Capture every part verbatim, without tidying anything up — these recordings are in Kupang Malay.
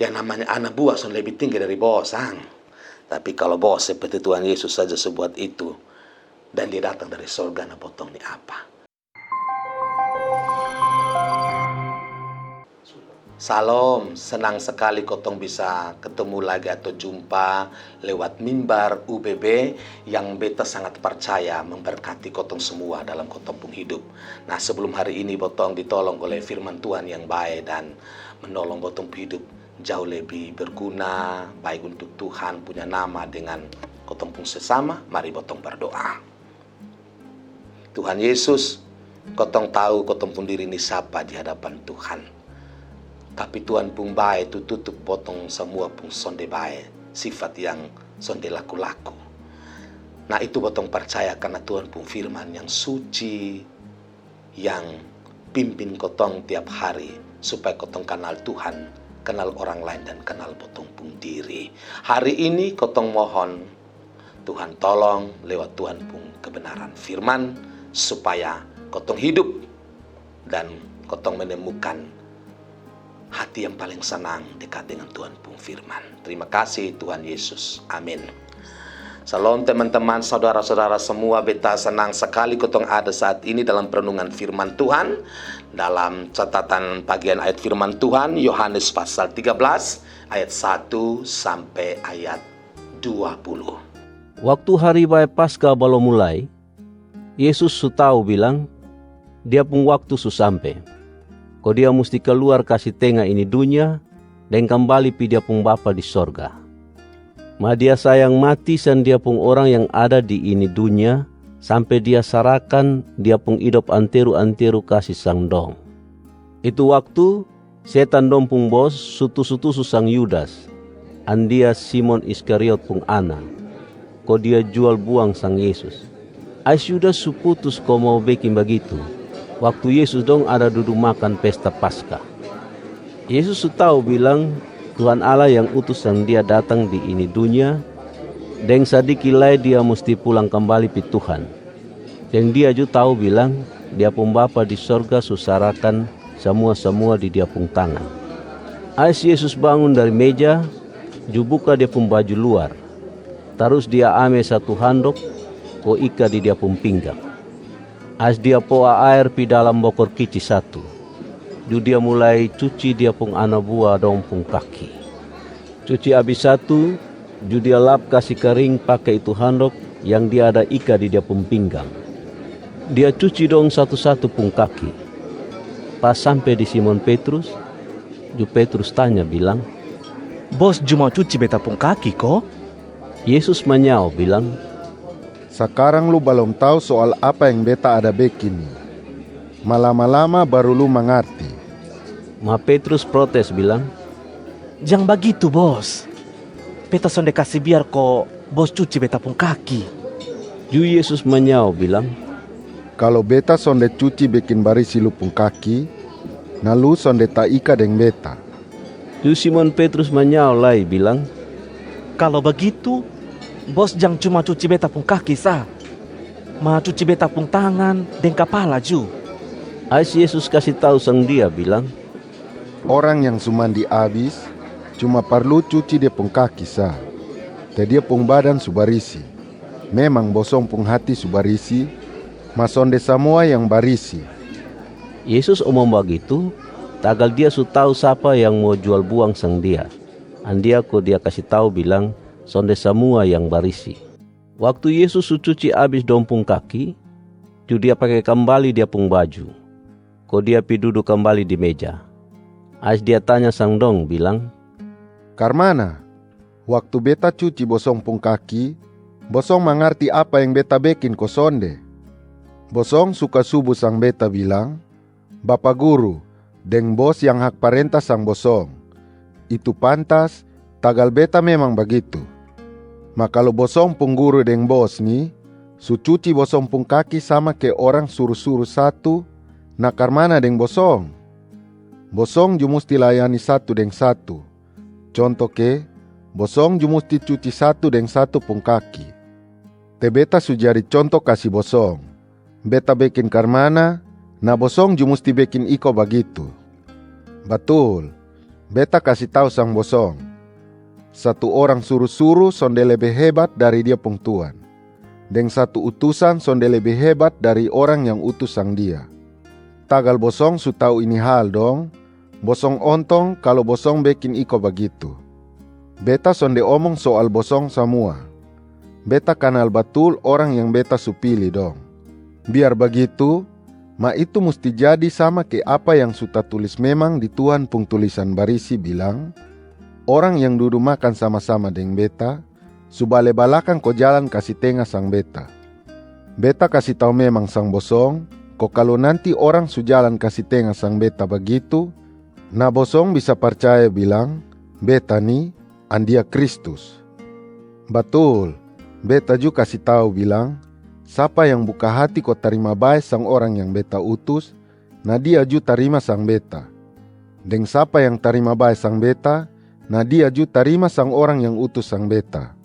Yang namanya anak buah son lebih tinggi dari bos ang. Tapi kalau bos seperti Tuhan Yesus saja sebuat itu, dan dia datang dari sorga, na botong ni apa? Salom, senang sekali kotong bisa ketemu lagi atau jumpa lewat mimbar U B B yang beta sangat percaya memberkati kotong semua dalam kotong pung hidup. Nah, sebelum hari ini botong ditolong oleh firman Tuhan yang baik dan menolong botong pung hidup jauh lebih berguna, baik untuk Tuhan punya nama dengan kotong pung sesama, mari botong berdoa. Tuhan Yesus, kotong tahu kotong pung diri ni sapa di hadapan Tuhan. Tapi Tuhan pung bae tu tutup botong samua pung sonde bae, sifat yang sonde laku-laku. Nah, itu botong percaya karena Tuhan pung firman yang suci, yang pimpin kotong tiap hari, supaya kotong kanal Tuhan, kanal orang lain, dan kanal botong pung diri. Hari ini kotong mohon Tuhan tolong lewat Tuhan pung kebenaran firman, supaya kotong hidup dan kotong menemukan hati yang paling senang dekat dengan Tuhan pung firman. Terima kasih Tuhan Yesus. Amin. Salom teman-teman, saudara-saudara semua, beta senang sekali kotong ada saat ini dalam perenungan firman Tuhan. Dalam catatan bagian ayat firman Tuhan, Yohanes pasal tiga belas ayat satu sampai ayat dua puluh. Waktu hari bae Paska balom mulai, Yesus su tau bilang, Dia pung waktu su sampe. Ko Dia musti kaluar kasi tenga ini dunya, deng kambali pi Dia pung Bapa di sorga. Ma Dia sayang mati sang Dia pung orang yang ada di ini dunya, sampe Dia sarakan Dia pung idop anteru-anteru kasi sang dong. Itu waktu, setan dong pung bos su tusu-tusu sang Yudas, andia Simon Iskariot pung ana, ko dia jual buang sang Yesus. Ais Yudas su putus ko mau bekin bagitu, waktu Yesus dong ada dudu makan pesta Paska. Yesus su tau bilang Tuhan Allah yang utus sang Dia datang di ini dunya, deng sadiki lai Dia musti pulang kambali pi Tuhan. Deng Dia ju tau bilang Dia pung Bapa di sorga su sarakan samua-samua di Dia pung tangan. Ais Yesus bangun dari meja, ju buka Dia pung baju luar, tarus Dia ame satu handok ko ika di Dia pung pinggang. Ais Dia poa aer pi dalam bokor kici satu, ju Dia mulai cuci Dia pung ana bua dong pung kaki. Cuci abis satu, ju Dia lap kasi karing pake itu handok yang Dia ada ika di Dia pung pinggang. Dia cuci dong satu-satu pung kaki. Pas sampe di Simon Petrus, ju Petrus tanya bilang, Bos ju mau cuci beta pung kaki ko? Yesus manyao bilang, Sakarang lu balom tau soal apa yang beta ada bekin ni. Ma lama-lama baru lu mangarti. Ma Petrus protes bilang, Jang bagitu, Bos. Beta sonde kasi biar ko Bos cuci beta pung kaki. Ju Yesus manyao bilang, Kalo beta sonde cuci bekin barisi lu pung kaki, na lu sonde taika deng beta. Ju Simon Petrus manyao lai bilang, Kalo bagitu, Bos jang cuma cuci beta pung kaki sa, ma cuci beta pung tangan deng kapala ju. Ais Yesus kasi tau sang dia bilang, Orang yang su mandi abis, cuma parlu cuci dia pung kaki sa, te dia pung badan su barisi. Memang bosong pung hati su barisi, ma sonde samua yang barisi. Yesus omong bagitu, tagal Dia su tau sapa yang mo jual buang sang Dia. Andia ko Dia kasi tau bilang, sonde samua yang barisi. Waktu Yesus su cuci abis dong pung kaki, ju Dia pake kambali Dia pung baju, ko Dia pi dudu kambali di meja. Ais Dia tanya sang dong bilang, Karmana, waktu beta cuci bosong pung kaki, bosong mangarti apa yang beta bekin ko sonde? Bosong su kasubu sang beta bilang, Bapa Guru, deng Bos yang hak parenta sang bosong. Itu pantas, tagal beta memang bagitu. Ma kalo bosong pung guru deng bos ni su cuci bosong pung kaki sama ke orang suru-suru satu, na karmana deng bosong? Bosong ju musti layani satu deng satu. Conto ke, bosong ju musti cuci satu deng satu pung kaki. Te beta su jadi conto kasi bosong. Beta bekin karmana, na bosong ju musti bekin iko bagitu. Batul, Beta kasi tau sang bosong, satu orang suru-suru sonde lebe hebat dari dia pung tuan, deng satu utusan sonde lebe hebat dari orang yang utus sang dia. Tagal bosong su tau ini hal dong, bosong ontong kalo bosong bekin iko bagitu. Beta sonde omong soal bosong samua. Beta kanal batul orang yang beta su pili dong. Biar bagitu, ma itu musti jadi sama ke apa yang su tatulis memang di Tuhan pung tulisan barisi bilang, orang yang dudu makan sama-sama deng beta, su bale balakang ko jalan kasi tenga sang beta. Beta kasi tau memang sang bosong, ko kalo nanti orang su jalan kasi tenga sang beta bagitu, na bosong bisa parcaya bilang, beta ni, andia Kristus. Batul, beta ju kasi tau bilang, sapa yang buka hati ko tarima bae sang orang yang beta utus, na dia ju tarima sang beta. Deng sapa yang tarima bae sang beta, na dia ju tarima sang orang yang utus sang beta.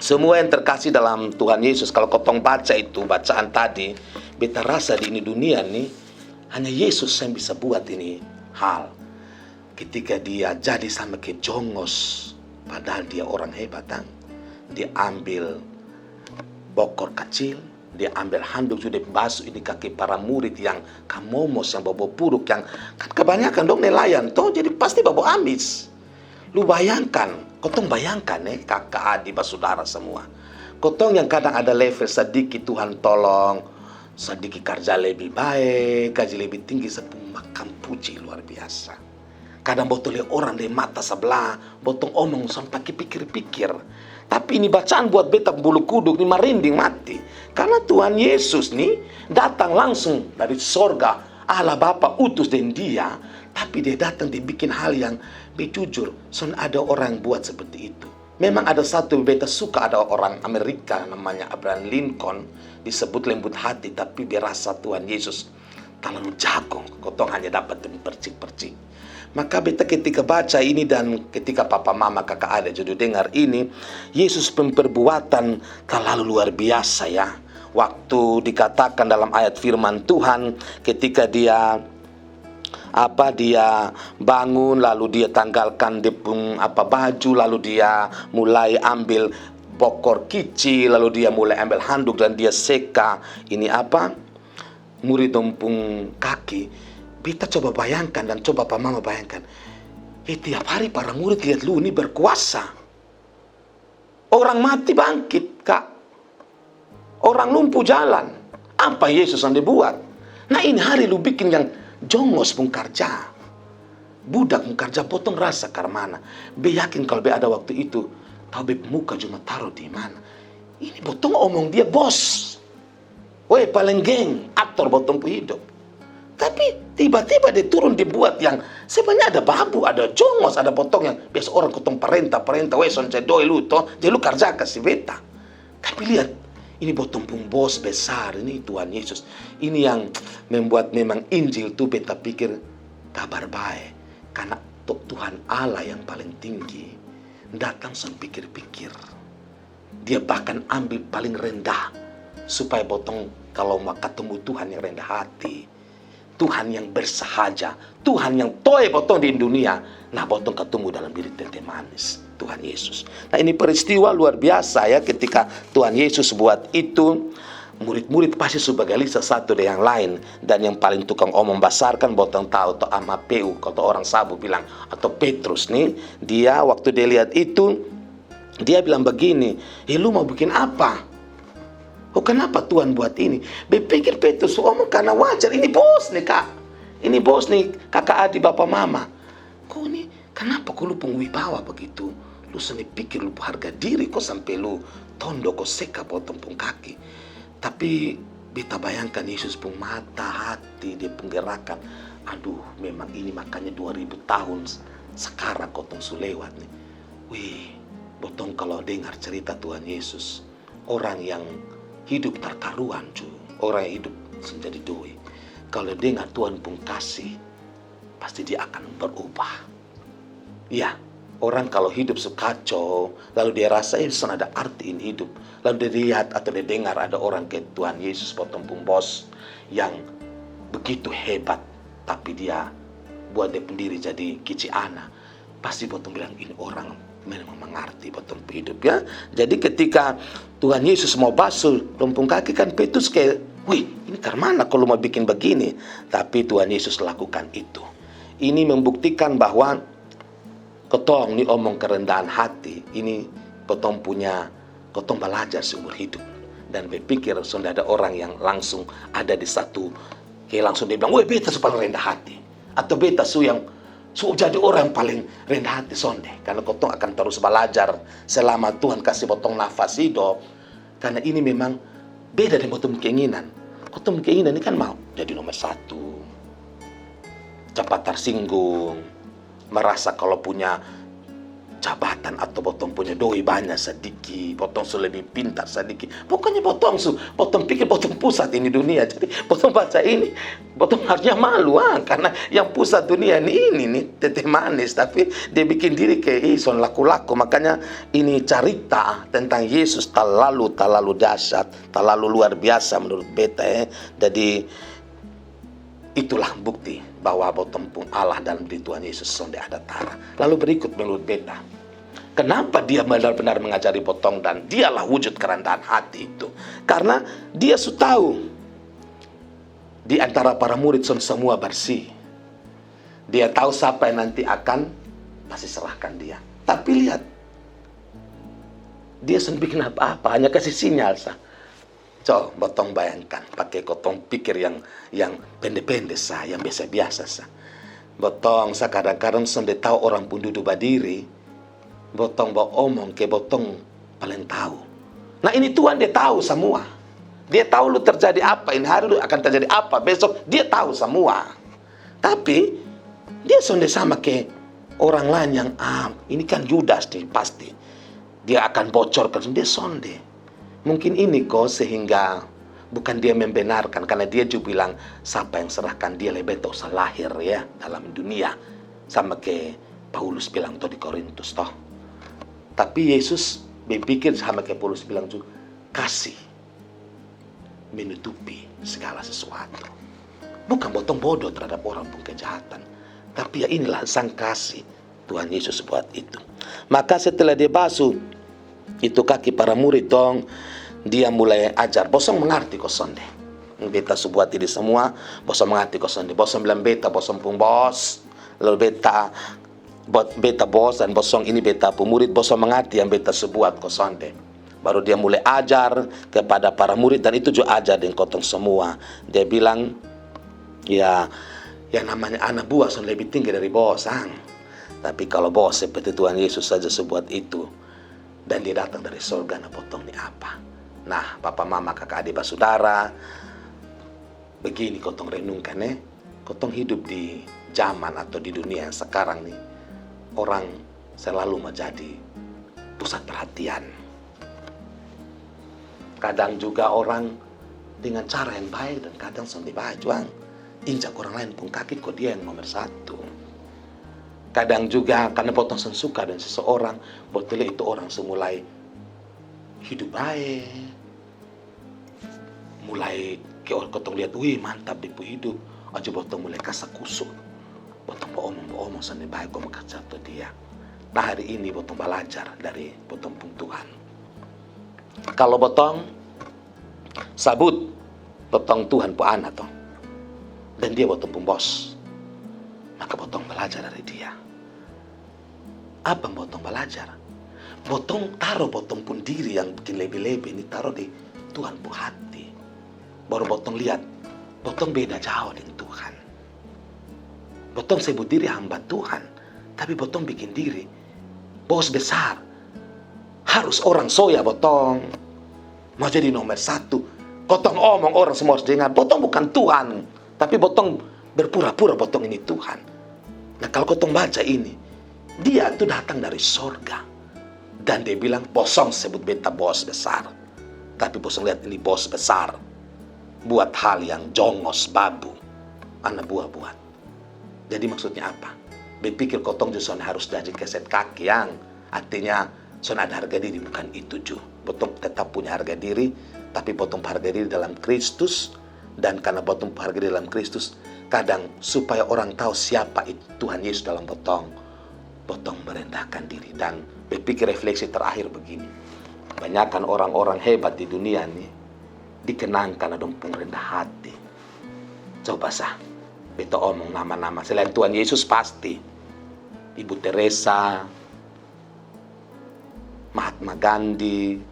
Semua yang terkasih dalam Tuhan Yesus, kalau kotong baca itu bacaan tadi, beta rasa di ini dunia ni, hanya Yesus yang bisa buat ini hal. Ketika dia jadi sama ke jongos, padahal dia orang hebat, tang. Dia ambil bokor kacil, dia ambil handuk, sudah basu ini kaki para murid yang kamomos, yang babo puruk, yang kan kebanyakan dong nelayan toh, jadi pasti babo amis. Lu bayangkan, kotong bayangkan eh, kaka adi basudara semua. Kotong yang kadang ada level sedikit Tuhan tolong, sedikit karja lebih baik, gaji lebih tinggi, sepung makan puji luar biasa. Kadang botong lia orang dari mata sebelah, botong omong sampai pikir-pikir. Tapi ini bacaan buat beta bulu kuduk ni marinding mati. Karena Tuhan Yesus ni datang langsung dari sorga. Allah Bapa utus deng dia, tapi dia datang dia bikin hal yang bejujur. Son ada orang buat seperti itu. Memang ada satu beta suka, ada orang Amerika namanya Abraham Lincoln, disebut lembut hati, tapi dia rasa Tuhan Yesus talalu jago, kotong hanya dapat percik-percik. Maka beta ketika baca ini dan ketika papa mama kaka ade jodo dengar ini, Yesus pung perbuatan talalu luar biasa ya. Waktu dikatakan dalam ayat firman Tuhan, ketika dia apa dia bangun lalu dia tanggalkan dia pung apa baju lalu dia mulai ambil bokor kicil lalu dia mulai ambil handuk dan dia seka ini apa murid dong pung kaki. Beta coba bayangkan dan coba pa mama bayangkan. Eh, tiap hari para murid lihat lu ini berkuasa. Orang mati bangkit, kak. Orang lumpu jalan. Apa Yesus yang dibuat? Nah, ini hari lu bikin yang jongos pung karja. Budak pung karja botong rasa karmana. Be yakin kalau be ada waktu itu, tau be muka cuma taruh di mana. Ini botong omong dia bos. Weh, paling geng, ator botong pu hidup. Tapi tiba-tiba dia turun dia buat yang sebenarnya ada babu, ada jongos, ada botong yang biasa orang kotong parenta, parenta, weh, son cedoi lu to, jadi lu karja kasi beta. Tapi lihat, ini botong pung bos besar, ini Tuhan Yesus. Ini yang membuat memang Injil tu beta pikir kabar bae. Karena Tuhan Allah yang paling tinggi datang son pikir-pikir. Dia bahkan ambil paling rendah supaya botong kalau mau ketemu Tuhan yang rendah hati, Tuhan yang bersahaja, Tuhan yang toe botong di dunia, nah botong ketemu dalam diri tete manis Tuhan Yesus. Nah ini peristiwa luar biasa ya ketika Tuhan Yesus buat itu. Murid-murid pasti su bagalisa satu deng yang lain dan yang paling tukang omong basar kan botong tau to ama peu kata orang sabu bilang atau Petrus ni dia waktu dia lihat itu dia bilang begini, eh lu mau bikin apa? Oh kenapa Tuhan buat ini? Be pikir Petrus omong karena wajar ini bos ni kak. Ini bos ni kaka adi bapa mama. Ko ni kenapa ko lu pung wibawa begitu? Lu seni pikir lu pung harga diri ko sampe lu tondo ko seka botong pung kaki. Tapi beta bayangkan Yesus pung mata hati dia pung gerakan. Aduh memang ini makanya dua ribu tahun sekarang kotong su lewat ni. Wih, botong kalo dengar cerita Tuhan Yesus, orang yang hidup tartaruan cu, orang yang hidup seng jadi doi. Kalo dengar Tuhan pung kasih, pasti dia akan berubah. Iya, orang kalo hidup su kacau, lalu dia rasa eh son ada arti ini hidup, lalu dia lihat atau dia dengar ada orang ke Tuhan Yesus botong pung bos yang begitu hebat, tapi dia buat dia pung diri jadi kici ana. Pasti botong bilang, "Ini orang memang mengerti botong pu hidup, ya." Jadi ketika Tuhan Yesus mau basuh dong pung kaki, kan Petrus kayak, "Wih, ini karmana kalo mau bikin begini?" Tapi Tuhan Yesus lakukan itu. Ini membuktikan bahwa kotong ni omong kerendahan hati ini, kotong punya, kotong balajar seumur hidup. Dan bepikir sonde ada orang yang langsung ada di satu, kayak langsung dia bilang, "Weh, beta su paling rendah hati," atau "Beta su yang su jadi orang yang paling rendah hati." Sonde, karena kotong akan terus balajar selama Tuhan kasih botong nafas hidup. Karena ini memang beda dengan botong keinginan. Kotong keinginan ini kan mau jadi nomor satu, cepat tersinggung, merasa kalau punya jabatan atau botong punya doi banyak sadiki, botong su lebih pintar sadiki. Pokoknya botong su, botong pikir botong pusat ini dunia. Jadi botong baca ini, botong harusnya malu, ah, karena yang pusat dunia ini, ini nih, teteh manis. Tapi dia bikin diri kayak, "Ih, son laku-laku." Makanya ini cerita tentang Yesus terlalu, terlalu dahsyat, terlalu luar biasa menurut beta, eh. Jadi itulah bukti bahwa botong pung Allah dalam diri Tuhan Yesus sonde ada tara. Lalu berikut menurut beta, kenapa dia benar-benar mengajari botong dan dialah wujud kerendahan hati itu? Karena dia su tahu di antara para murid son semua bersih. Dia tahu siapa yang nanti akan pasti serahkan dia. Tapi lihat, dia son bikin apa-apa, hanya kasih sinyal sa. Co, botong bayangkan, pakai kotong pikir yang, yang pende-pende sa, yang biasa-biasa sa. Botong sa kadang-kadang sonde tahu orang pung dudu badiri, botong baomong ke botong paling tahu. Nah, ini Tuhan dia tahu semua. Dia tahu lu terjadi apa, ini hari lu akan terjadi apa, besok dia tahu semua. Tapi dia sonde sama ke orang lain yang, ah, ini kan Yudas nih pasti. Dia akan bocorkan, dia sonde. Mungkin ini ko sehingga bukan dia membenarkan, karena dia juga bilang, "Siapa yang serahkan dia lebih tak usah lahir, ya, dalam dunia." Sama ke Paulus bilang toh di Korintus toh. Tapi Yesus berpikir sama ke Paulus bilang juga, kasih menutupi segala sesuatu. Bukan botong bodoh terhadap orang pun kejahatan, tapi ya inilah sang kasih Tuhan Yesus buat itu. Maka setelah dia basuh itu kaki para murid dong, dia mulai ajar. Bosong mengerti ko sonde? Beta su buat ini semua, bosong mengerti ko sonde? Bosong bilang beta bosong pung bos, lalu beta, beta bos dan bosong ini beta pung murid, bosong mengerti yang beta su buat ko sonde? Baru dia mulai ajar kepada para murid, dan itu juga ajar dengan kotong semua. Dia bilang, ya, yang namanya anak buah son lebih tinggi dari bos, ang. Tapi kalau bos seperti Tuhan Yesus saja su buat itu, dan dia datang dari sorga, na botong ni apa? Nah, papa mama, kaka adi basudara, begini kotong renungkan, eh. Kotong hidup di zaman atau di dunia yang sekarang ni, orang selalu menjadi pusat perhatian. Kadang juga orang dengan cara yang baik dan kadang sampai baik juang injak orang lain pun kaki, kok dia yang nomor satu. Kadang juga karena botong suka dengan seseorang, botele itu orang semulai hidup baik, mulai ke orang kotong lihat, wih, mantap dia pu hidup, aja botong mulai kasa kusut. Botong baomong baomong sani baik, botong kasih to dia. Nah, hari ini botong balajar dari botong pung Tuhan. Kalau botong sabut botong Tuhan pu ana to, dan dia botong pung bos, maka botong balajar dari dia. Apa yang botong balajar? Botong taro botong pung diri yang bikin lebe-lebe ni taro di Tuhan pung hati. Baru botong lihat, botong beda jao deng Tuhan. Botong sebut diri hamba Tuhan, tapi botong bikin diri bos besar. Harus orang soya botong, mau jadi nomor satu. Kotong omong orang semua harus dengar, botong bukan Tuhan, tapi botong berpura-pura botong ini Tuhan. Nah, kalau kotong baca ini, dia tu datang dari sorga. Dan dia bilang, bosong sebut beta bos besar, tapi bosong lihat ini bos besar buat hal yang jongos, babu, ana buah buat. Jadi maksudnya apa? Bepikir kotong ju son harus jaji keset kaki, yang artinya son ada harga diri, bukan itu ju. Botong tetap punya harga diri, tapi botong harga diri dalam Kristus. Dan karena botong harga diri dalam Kristus, kadang supaya orang tahu siapa itu Tuhan Yesus dalam botong, botong merendahkan diri. Dan beta pikir refleksi terakhir begini. Banyakan orang-orang hebat di dunia ni dikenang karena dong pung rendah hati. Coba sa, beta omong nama-nama. Selain Tuhan Yesus pasti. Ibu Teresa, Mahatma Gandhi.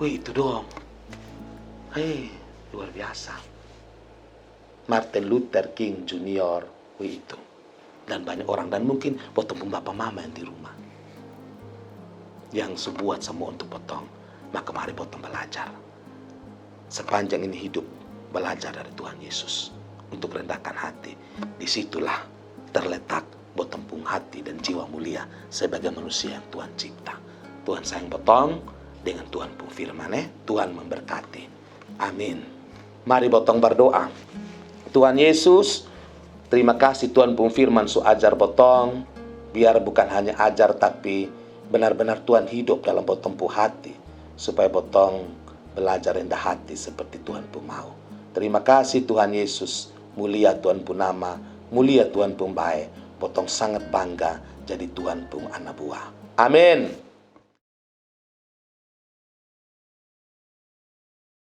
Wih, itu dong. Hei, luar biasa. Martin Luther King Junior, wih itu. Dan banyak orang, dan mungkin botong pung bapa mama yang di rumah yang su buat semua untuk botong. Maka mari botong belajar. Sepanjang ini hidup, belajar dari Tuhan Yesus untuk rendahkan hati. Disitulah terletak botong pung hati dan jiwa mulia sebagai manusia yang Tuhan cipta. Tuhan sayang botong dengan Tuhan pung firman, eh. Tuhan memberkati. Amin. Mari botong berdoa. Tuhan Yesus, terima kasih Tuhan pung firman su ajar botong. Biar bukan hanya ajar, tapi benar-benar Tuhan hidup dalam botong pung hati, supaya botong belajar rendah hati seperti Tuhan pung mau. Terima kasih Tuhan Yesus, mulia Tuhan pung nama, mulia Tuhan pung bae. Botong sangat bangga jadi Tuhan pung anak buah. Amin.